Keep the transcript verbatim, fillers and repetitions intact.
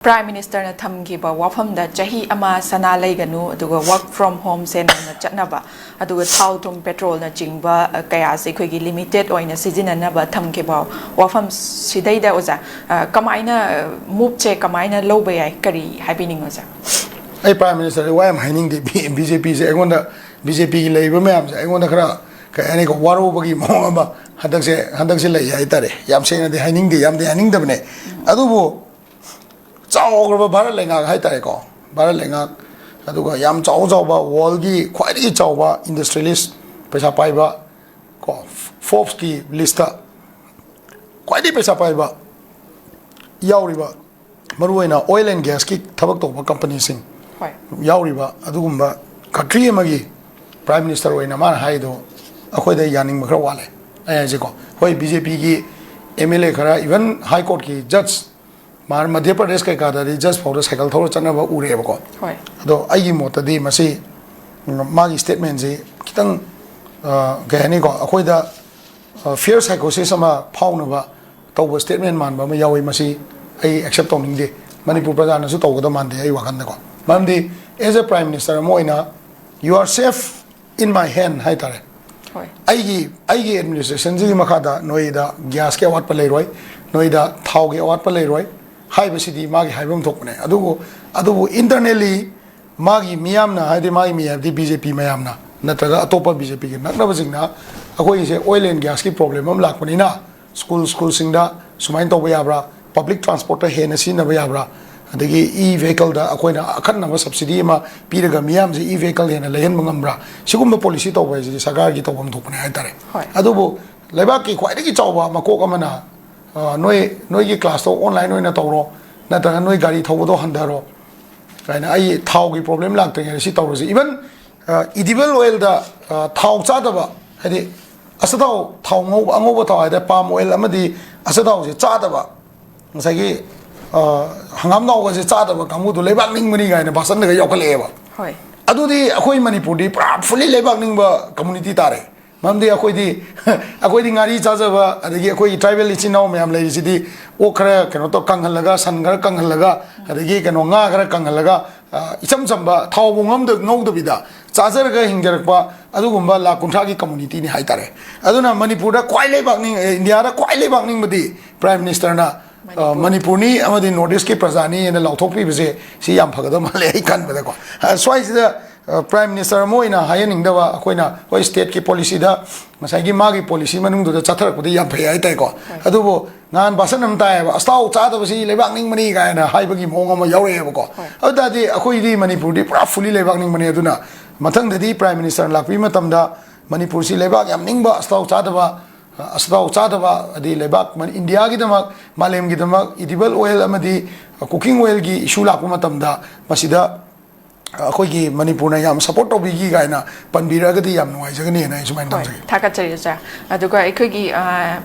Prime Ministerꯅ ꯊꯝꯈꯤꯕ ꯋꯥꯐꯝꯗ ꯆꯍꯤ ꯑꯃ ꯁꯅꯥ ꯂꯩꯒꯅꯨ, ꯑꯗꯨꯒ work from homeꯁꯦ ꯅꯧꯅ ꯆꯠꯅꯕ, ꯑꯗꯨꯒ ꯊꯥꯎ ꯊꯨꯝ, petrolꯅꯆꯤꯡꯕ, ꯑ, ꯀꯌꯥꯁꯦ ꯑꯩꯈꯣꯏꯒꯤ limited ꯑꯣꯏꯅ ꯁꯤꯖꯤꯟꯅꯅꯕ ꯊꯝꯈꯤꯕ ꯋꯥꯐꯝꯁꯤꯗꯩꯗ, ꯑꯣꯖꯥ, ꯑ, ꯀꯃꯥꯏꯅ, ꯑ, moveꯁꯦ ꯀꯃꯥꯏꯅ ꯂꯧꯕ ꯌꯥꯏ? ꯀꯔꯤ ꯍꯥꯏꯕꯤꯅꯤꯡꯉꯤ, ꯑꯣꯖꯥ? ꯑꯩ Prime Ministerꯗꯤ ꯋꯥ ꯌꯥꯝ ꯍꯥꯏꯅꯤꯡꯗꯦ꯫ ꯕꯤ-, BJPꯁꯦ ꯑꯩꯉꯣꯟꯗ, BJPꯒꯤ ꯂꯩꯔꯤꯕ ꯃꯌꯥꯝꯁꯦ ꯑꯩꯉꯣꯟꯗ ꯈꯔ, ꯀꯩ ꯍꯥꯏꯅꯤꯀꯣ, ꯋꯥꯔꯧꯕꯒꯤ ꯃꯑꯣꯡ ꯑꯃ ꯍꯟꯗꯛꯁꯦ, ꯍꯟꯗꯛꯁꯦ ꯂꯩ ꯍꯥꯏꯇꯥꯔꯦ꯫ ꯌꯥꯝ ꯁꯦꯡꯅꯗꯤ ꯍꯥꯏꯅꯤꯡꯗꯦ, ꯌꯥꯝꯗꯤ ꯍꯥꯏꯅꯤꯡꯗꯕꯅꯦ꯫ ꯑꯗꯨꯕꯨ ꯆꯥꯎꯈ꯭ꯔꯕ ꯚꯥꯔꯠ ꯂꯩꯉꯥꯛ ꯍꯥꯏꯇꯥꯔꯦꯀꯣ, ꯚꯥꯔꯠ ꯂꯩꯉꯥꯛ, ꯑꯗꯨꯒ ꯌꯥꯝ ꯆꯥꯎ ꯆꯥꯎꯕ, worldꯀꯤ ꯈ꯭ꯋꯥꯏꯗꯒꯤ ꯆꯥꯎꯕ industrialist, ꯄꯩꯁꯥ ꯄꯥꯏꯕ ꯀꯣ, Forbesꯀꯤ listꯇ ꯈ꯭ꯋꯥꯏꯗꯒꯤ ꯄꯩꯁꯥ ꯄꯥꯏꯕ ꯌꯥꯎꯔꯤꯕ, ꯃꯔꯨꯑꯣꯏꯅ oil and gasꯀꯤ ꯊꯕꯛ ꯇꯧꯕ companyꯁꯤꯡ ꯍꯣꯏ꯫ ꯌꯥꯎꯔꯤꯕ ꯑꯗꯨꯒꯨꯝꯕ country ꯑꯃꯒꯤ Prime Minister ꯑꯣꯏꯅ ꯃꯥꯅ ꯍꯥꯏꯗꯣ ꯑꯩꯈꯣꯏꯗ ꯌꯥꯅꯤꯡꯕ ꯈꯔ ꯋꯥꯠꯂꯦ꯫ ꯑꯩ ꯍꯥꯏꯁꯦꯀꯣ, ꯍꯣꯏ, BJPꯒꯤ MLA ꯈꯔ, even High Courtꯀꯤ judge, ꯃꯥ ꯃꯙ꯭ꯌ ꯄ꯭ꯔꯗꯦꯁ ꯀꯩꯀꯥꯗꯗꯤ judge ꯐꯥꯎꯗ ꯁꯥꯏꯀꯜ ꯊꯧꯔ ꯆꯠꯅꯕ ꯎꯔꯦꯕꯀꯣ꯫ ꯍꯣꯏ꯫ ꯑꯗꯣ ꯑꯩꯒꯤ ꯃꯣꯠꯇꯗꯤ ꯃꯁꯤ, ꯎꯝ, ꯃꯥꯒꯤ statementꯁꯤ ꯈꯤꯇꯪ, ꯑ, ꯀꯩ ꯍꯥꯏꯅꯤꯀꯣ, ꯑꯩꯈꯣꯏꯗ, ꯑ, fair psychosis ꯑꯃ ꯐꯥꯎꯅꯕ ꯇꯧꯕ statement ꯃꯥꯟꯕ ꯑꯃ ꯌꯥꯎꯏ꯫ ꯃꯁꯤ ꯑꯩ accept ꯇꯧꯅꯤꯡꯗꯦ꯫ ꯃꯅꯤꯄꯨꯔ ꯄ꯭ꯔꯖꯥꯅꯁꯨ ꯇꯧꯒꯗꯕ ꯃꯥꯟꯗꯦ ꯑꯩ ꯋꯥꯈꯜꯗꯀꯣ꯫ ꯃꯔꯝꯗꯤ as a Prime Minister ꯑꯃ ꯑꯣꯏꯅ, "You are safe in my hand" ꯍꯥꯏꯇꯥꯔꯦ꯫ ꯍꯣꯏ꯫ ꯑꯩꯒꯤ, ꯑꯩꯒꯤ administrationꯁꯤꯒꯤ ꯃꯈꯥꯗ ꯅꯣꯏꯗ gasꯀꯤ ꯑꯋꯥꯠꯄ ꯂꯩꯔꯣꯏ, ꯅꯣꯏꯗ ꯊꯥꯎꯒꯤ ꯑꯋꯥꯠꯄ ꯂꯩꯔꯣꯏ ꯍꯥꯏꯕꯁꯤꯗꯤ ꯃꯥꯒꯤ ꯍꯥꯏꯐꯝ ꯊꯣꯛꯄꯅꯦ꯫ ꯑꯗꯨꯕꯨ, ꯑꯗꯨꯕꯨ internally ꯃꯥꯒꯤ ꯃꯤꯌꯥꯝꯅ, ꯍꯥꯏꯗꯤ ꯃꯥꯒꯤ ꯃꯤ ꯍꯥꯏꯕꯗꯤ BJP ꯃꯌꯥꯝꯅ ꯅꯠꯇ꯭ꯔꯒ ꯑꯇꯣꯞꯄ BJPꯒꯤ ꯅꯛꯅꯕꯁꯤꯡꯅ ꯑꯩꯈꯣꯏꯒꯤꯁꯦ oil and gasꯀꯤ problem ꯑꯃ ꯂꯥꯛꯄꯅꯤꯅ school, schoolꯁꯤꯡꯗ ꯁꯨꯃꯥꯏꯅ ꯇꯧꯕ ꯌꯥꯕ꯭ꯔꯥ, public transportꯇ ꯍꯦꯟꯅ ꯁꯤꯖꯤꯟꯅꯕ ꯌꯥꯕ꯭ꯔꯥ, ꯑꯗꯒꯤ e-vehicleꯗ ꯑꯩꯈꯣꯏꯅ ꯑꯈꯟꯅꯕ subsidy ꯑꯃ ꯄꯤꯔꯒ ꯃꯤꯌꯥꯝꯁꯦ e-vehicle ꯍꯦꯟꯅ ꯂꯩꯍꯟꯕ ꯉꯝꯕ꯭ꯔꯥ, ꯁꯤꯒꯨꯝꯕ policy ꯇꯧꯕ ꯍꯥꯏꯁꯤꯗꯤ ꯁꯔꯀꯥꯔꯒꯤ ꯇꯧꯐꯝ ꯊꯣꯛꯄꯅꯦ ꯍꯥꯏꯇꯥꯔꯦ꯫ ꯍꯣꯏ꯫ ꯑꯗꯨꯕꯨ ꯂꯩꯕꯥꯛꯀꯤ ꯈ꯭ꯋꯥꯏꯗꯒꯤ ꯆꯥꯎꯕ ꯃꯀꯣꯛ ꯑꯃꯅ, ꯑ, "ꯅꯣꯏ, ꯅꯣꯏꯒꯤ classꯇꯣ online ꯑꯣꯏꯅ ꯇꯧꯔꯣ, ꯅꯠꯇ꯭ꯔꯒ ꯅꯣꯏ ꯒꯥꯔꯤ ꯊꯧꯕꯗꯣ ꯍꯟꯊꯔꯣ" ꯀꯥꯏꯅ, ꯑꯩ ꯊꯥꯎꯒꯤ problem ꯂꯥꯛꯇ꯭ꯔꯤꯉꯩꯗ ꯁꯤ ꯇꯧꯔꯁꯤ꯫ Even, ꯑ, edible oilꯗ, ꯑ, ꯊꯥꯎ ꯆꯥꯗꯕ, ꯍꯥꯏꯗꯤ ꯑꯆꯥꯊꯥꯎ, ꯊꯥꯎ ꯉꯧꯕ, ꯑꯉꯧꯕ ꯊꯥꯎ ꯍꯥꯏꯗꯤ palm oil ꯑꯃꯗꯤ ꯑꯆꯥꯊꯥꯎꯁꯦ ꯆꯥꯗꯕ, ꯉꯁꯥꯏꯒꯤ, ꯑ, ꯍꯪꯒꯥꯝ ꯊꯥꯎꯒꯁꯦ ꯆꯥꯗꯕ ꯀꯥꯡꯕꯨꯗꯣ ꯂꯩꯕꯥꯛ ꯅꯤꯡꯕꯅꯤ ꯀꯥꯏꯅ ꯚꯥꯁꯟꯗꯒ ꯌꯥꯎꯈꯠꯂꯛꯑꯦꯕ꯫ ꯍꯣꯏ꯫ ꯑꯗꯨꯗꯤ ꯑꯩꯈꯣꯏ ꯃꯅꯤꯄꯨꯔꯗꯤ ꯄꯨꯔꯥ fully ꯂꯩꯕꯥꯛ ꯅꯤꯡꯕ community ꯇꯥꯔꯦ꯫ ꯃꯔꯝꯗꯤ ꯑꯩꯈꯣꯏꯗꯤ ꯑꯩꯈꯣꯏꯗꯤ ꯉꯥꯔꯤ ꯆꯥꯖꯕ, ꯑꯗꯒꯤ ꯑꯩꯈꯣꯏꯒꯤ ꯇ꯭ꯔꯥꯏꯕꯦꯜ ꯏꯆꯤꯟ ꯏꯅꯥꯎ ꯃꯌꯥꯝ ꯂꯩꯔꯤꯁꯤꯗꯤ ꯑꯣꯛ ꯈꯔ ꯀꯩꯅꯣ ꯇꯧ ꯀꯪꯍꯜꯂꯒ, ꯁꯟ ꯈꯔ ꯀꯪꯍꯜꯂꯒ, ꯑꯗꯒꯤ ꯀꯩꯅꯣ ꯉꯥ ꯈꯔ ꯀꯪꯍꯜꯂꯒ, ꯑ, ꯏꯆꯝ ꯆꯝꯕ ꯊꯥꯎꯕꯨ ꯉꯝꯗ-, ꯉꯧꯗꯕꯤꯗ ꯆꯥꯖꯔꯒ ꯍꯤꯡꯖꯔꯛꯄ ꯑꯗꯨꯒꯨꯝꯕ ꯂꯥꯈ ꯀꯨꯟꯊ꯭ꯔꯥꯒꯤ ꯀꯝꯃꯨꯅꯤꯇꯤꯅꯤ ꯍꯥꯏꯇꯥꯔꯦ꯫ ꯑꯗꯨꯅ ꯃꯅꯤꯄꯨꯔꯗ ꯈ꯭ꯋꯥꯏ ꯂꯩꯕꯥꯛ ꯅꯤꯡ-, ꯑꯦ, ꯏꯟꯗꯤꯌꯥꯗ ꯈ꯭ꯋꯥꯏ ꯂꯩꯕꯥꯛ ꯅꯤꯡꯕꯗꯤ ꯄ꯭ꯔꯥꯏꯝ ꯃꯤꯅꯤꯁꯇꯔꯅ, ꯑ, ꯃꯅꯤꯄꯨꯔ꯫ ꯃꯅꯤꯄꯨꯔꯅꯤ ꯑꯃꯗꯤ ꯅꯣꯔꯠ ꯏꯁꯀꯤ ꯄ꯭ꯔꯖꯥꯅꯤ ꯍꯥꯏꯅ ꯂꯥꯎꯊꯣꯛꯄꯤꯕꯁꯦ ꯁꯤ ꯌꯥꯝ ꯐꯒꯗꯕ ꯃꯥꯜꯂꯦ ꯑꯩ ꯈꯟꯕꯗꯀꯣ꯫ ꯑ, ꯁ꯭ꯋꯥꯏꯁꯤꯗ, ꯑ, ꯄ꯭ꯔꯥꯏꯝ ꯃꯤꯅꯤꯁꯇꯔ ꯑꯃ ꯑꯣꯏꯅ ꯍꯥꯏꯍꯟꯅꯤꯡꯗꯕ ꯑꯩꯈꯣꯏꯅ, ꯍꯣꯏ, ꯁ꯭ꯇꯦꯠꯀꯤ ꯄꯣꯂꯤꯁꯤꯗ ꯉꯁꯥꯏꯒꯤ ꯃꯥꯒꯤ ꯄꯣꯂꯤꯁꯤ ꯃꯅꯨꯡꯗꯨꯗ ꯆꯠꯊꯔꯛꯄꯗꯤ ꯌꯥꯝ ꯐꯩ ꯍꯥꯏ ꯇꯥꯏꯀꯣ꯫ ꯍꯣꯏ꯫ ꯑꯗꯨꯕꯨ ꯉꯍꯥꯟ ꯚꯥꯁꯟ ꯑꯃ ꯇꯥꯏꯌꯦꯕ, "ꯑꯆꯥꯊꯥꯎ ꯆꯥꯗꯕꯁꯤ ꯂꯩꯕꯥꯛ ꯅꯤꯡꯕꯅꯤ" ꯀꯥꯏꯅ ꯍꯥꯏꯕꯒꯤ ꯃꯑꯣꯡ ꯑꯃ ꯌꯥꯎꯔꯛꯑꯦꯕꯀꯣ꯫ ꯍꯣꯏ꯫ ꯑꯗꯨ ꯇꯥꯔꯗꯤ ꯑꯩꯈꯣꯏꯗꯤ ꯃꯅꯤꯄꯨꯔꯗꯤ ꯄꯨꯔꯥ ꯐꯨꯜꯂꯤ ꯂꯩꯕꯥꯛ ꯅꯤꯡꯕꯅꯤ꯫ ꯑꯗꯨꯅ ꯃꯊꯪꯗꯗꯤ ꯄ꯭ꯔꯥꯏꯝ ꯃꯤꯅꯤꯁꯇꯔ ꯂꯥꯛꯄꯤꯕ ꯃꯇꯝꯗ ꯃꯅꯤꯄꯨꯔꯁꯤ ꯂꯩꯕꯥꯛ ꯌꯥꯝ ꯅꯤꯡꯕ, ꯑꯆꯥꯊꯥꯎ ꯆꯥꯗꯕ, ꯑ, ꯑꯆꯥꯊꯥꯎ ꯆꯥꯗꯕ, ꯍꯥꯏꯗꯤ ꯂꯩꯕꯥꯛ ꯃꯅꯤ-, ꯏꯟꯗꯤꯌꯥꯒꯤꯗꯃꯛ, ꯃꯥꯂꯦꯝꯒꯤꯗꯃꯛ edible oil ꯑꯃꯗꯤ cooking oilꯒꯤ issue ꯂꯥꯛꯄ ꯃꯇꯝꯗ ꯃꯁꯤꯗ ꯑꯩꯈꯣꯏꯒꯤ ꯃꯅꯤꯄꯨꯔꯅ ꯌꯥꯝ support ꯇꯧꯕꯤꯈꯤ ꯀꯥꯏꯅ ꯄꯟꯕꯤꯔꯛꯑꯒꯗꯤ ꯌꯥꯝ ꯅꯨꯡꯉꯥꯏꯖꯒꯅꯤꯅ ꯑꯩ ꯁꯨꯃꯥꯏꯅ ꯍꯣꯏ, ꯊꯝꯖꯒꯦ꯫ ꯊꯥꯒꯠꯆꯔꯤ ꯑꯣꯖꯥ꯫ ꯑꯗꯨꯒ ꯑꯩꯈꯣꯏꯒꯤ, ꯑ,